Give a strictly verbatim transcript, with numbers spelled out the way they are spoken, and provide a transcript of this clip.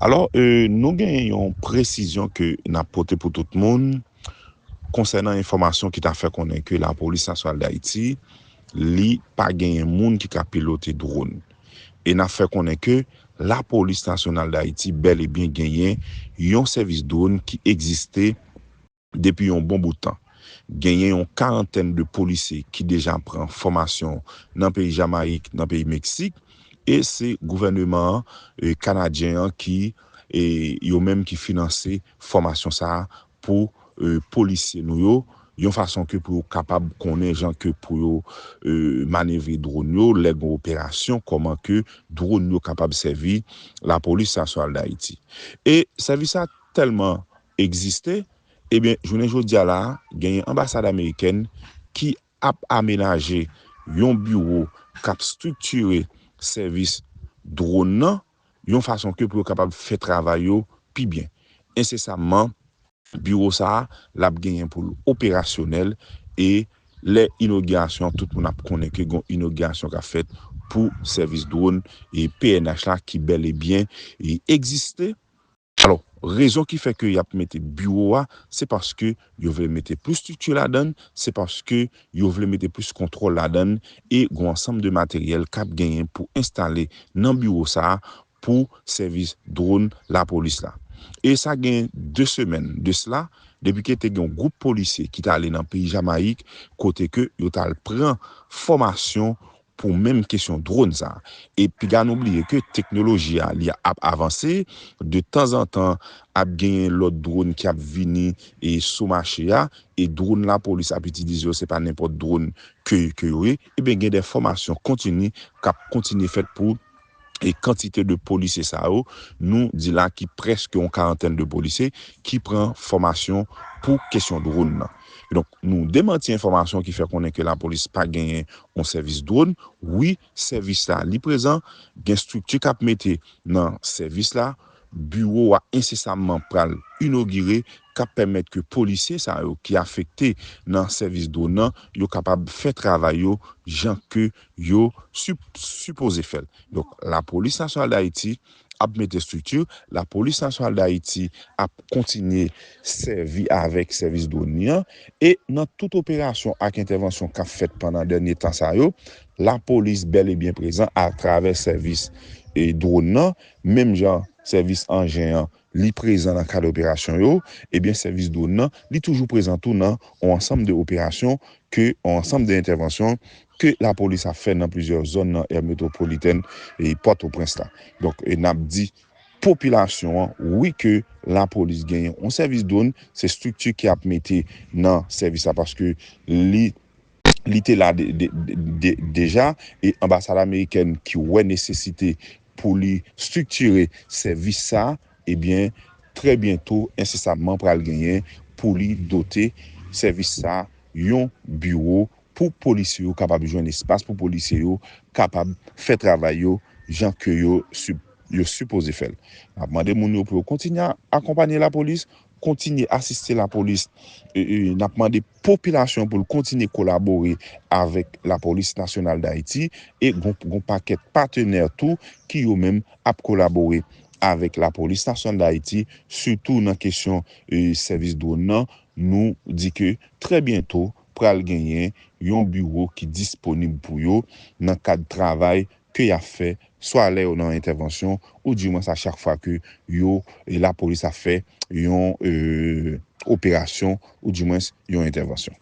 Alò, e, nou genyen yon presizyon ke n ap pote pou tout moun konsènan enfòmasyon ki ta fè konnen ke Lapolis Nasyonal d Ayiti, li pa genyen moun ki ka pilote dwòn. E n ap fè konnen ke Lapolis Nasyonal d Ayiti bèl e byen genyen yon sèvis dwòn ki egziste depi yon bon bout tan. Genyen yon karantèn de polisye ki deja pran fòmasyon nan peyi Jamayik, nan peyi Meksik, e se gouvèneman an, e, kanadyen an ki, e, yo menm ki finanse fòmasyon sa a pou, e, polisye nou yo, yon fason ke pou yo kapab konnen jan ke pou yo, e, manevre dwòn yo, lè gen operasyon, kòman ke dwòn yo kapab sèvi Lapolis Nasyonal d Ayiti. E sèvis sa tèlman egziste, ebyen, jounen jodi a la a, genyen anbasad amerikèn ki ap amenaje yon biwo k ap estriktire sèvis dwòn nan, yon fason ke pou yo kapab fè travay yo pi byen. Ensesamman, biwo sa a, l ap genyen pou l operasyonèl, e lè inogirasyon an, tout moun ap konnen ke gen inogirasyon k ap fèt pou sèvis dwòn e P N H la ki bèl e byen e egziste. Alò, rezon ki fè ke y ap mete biwo a, se paske yo vle mete plis estrikti ladan l, se paske yo vle mete plis kontwòl ladan l, e gen yon ansanm de materyèl k ap genyen pou enstale nan biwo sa a pou sèvis dwòn lapolis la. E sa gen de semèn de sila, depi ke te gen yon gwoup polisye ki t ale nan peyi Jamayik, kote ke yo t al pran fòmasyon pou menm kesyon dwòn sa a. E piga nou bliye ke teknoloji a, li ap avanse, de tanzantan ap genyen lòt dwòn ki ap vini e sou mache a, e dwòn lapolis ap itilize yo, se pa nenpòt dwòn ke, ke yo ye. Ebyen, gen de fòmasyon kontini k ap kontinye fèt pou e kantite de polisye sa yo, nou di la ki prèske yon karantèn de polisye ki pran fòmasyon pou kesyon dwòn nan. Donk, nou demanti enfòmasyon ki fè konnen ke lapolis pa genyen yon sèvis dwòn. Wi, sèvis la, li prezan, gen estrikti k ap mete nan sèvis la, biwo a ensesamman pral inogire, k ap pèmèt ke polisye sa yo ki afekte nan sèvis dwòn nan, yo kapab fè travay yo jan ke yo si-, sipoze fè l. Donk, Lapolis Nasyonal d Ayiti ap mete estrikti, Lapolis Nasyonal d Ayiti ap kontinye sèvi avèk sèvis dwòn li an, e nan tout operasyon ak entèvansyon k ap fèt pandan dènye tan sa yo, lapolis bèl e byen prezan atravè sèvis, e, dwòn nan, menm jan sèvis anjen an, li prezan nan kad operasyon yo, ebyen, sèvis dwòn nan, li toujou prezan tou nan yon ansanm de operasyon ke yon ansanm de entèvansyon ke lapolis ap fè nan plizyè zòn nan è metwopolitèn e Pòtoprens la. Donk, e n ap di popilasyon an, wi, ke lapolis genyen yon sèvis dwòn, se estrikti ki ap mete nan sèvis la, paske li, li te la de, de, de, de, deja, e anbasad amerikèn ki wè nesesite pou li estriktire sèvis sa, ebyen, trè byento, ensesamman, pral genyen pou li dote sèvis sa yon biwo pou polisye yo kapab jwenn espas, pou polisye yo kapab fè travay yo jan ke yo, yo sipoze fè l. N ap mande moun yo pou yo kontinye akonpanye lapolis, kontinye asiste lapolis. E, e, n ap mande popilasyon pou l kontinye kolabore avèk Lapolis Nasyonal d Ayiti, e gon, gon pakèt patenè tou ki yo menm ap kolabore avèk Lapolis Nasyonal d Ayiti, sitou nan kesyon, e, sèvis dwòn nan. Nou di ke trè byento pral genyen yon biwo ki disponib pou yo nan kad travay ke y ap fè, swa lè yo nan entèvansyon, oudimwens a chak fwa ke yo, e, lapolis ap fè yon, e, operasyon, oudimwens yon entèvansyon.